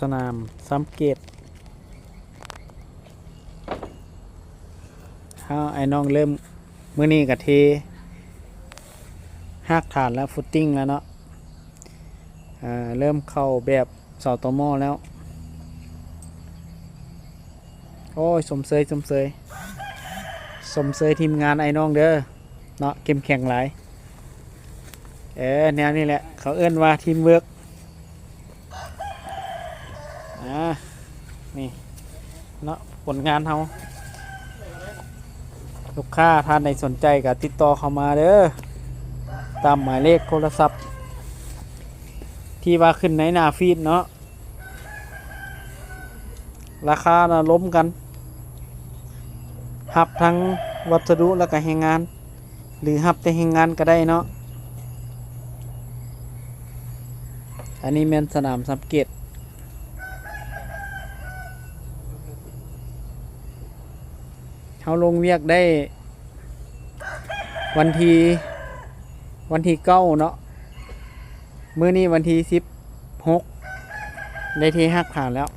ສະໜາມສາມເກດ ເຮົາ ອ້າຍນ້ອງເລີ່ມ ມື້ນີ້ກະເທຮາກຖານແລ້ວ ຟຸດຕິ້ງແລ້ວເນາະ ເອີ ເລີ່ມເຂົ້າແບບ ສຕມ ແລ້ວ. ໂອ້ຍ ຊົມເຊີຍ ຊົມເຊີຍ ຊົມເຊີຍທີມງານອ້າຍນ້ອງເດີເນາະ ເຂັ້ມແຂງຫຼາຍ. ເອີ ແນວນີ້ແຫຼະ ເຂົາເອີ້ນວ່າທີມເວີກ. ອ່າ ນີ້ເນາະ ຜົນງານເຮົາ. ລູກຄ້າທ່ານໃດສົນໃຈກໍຕິດຕໍ່ເຂົ້າມາເດີ ຕາມໝາຍເລກໂທລະສັບທີ່ວ່າຂຶ້ນໃນໜ້າຟີດເນາະ. ລາຄານະລົມກັນ ຮັບທັງວັດສະດຸ ແລ້ວກະແຮງງານ ຫຼື ຮັບແຕ່ແຮງງານກະໄດ້ເນາະ. ອັນນີ້ແມ່ນສະໜາມສາມເກດ ເຮົາລົງວຽກໄດ້ວັນທີ ວັນທີເກົ້າເນາະ ມື້ນີ້ວັນທີສິບຫົກ ໄດ້ເທຮາກຖານແລ້ວ.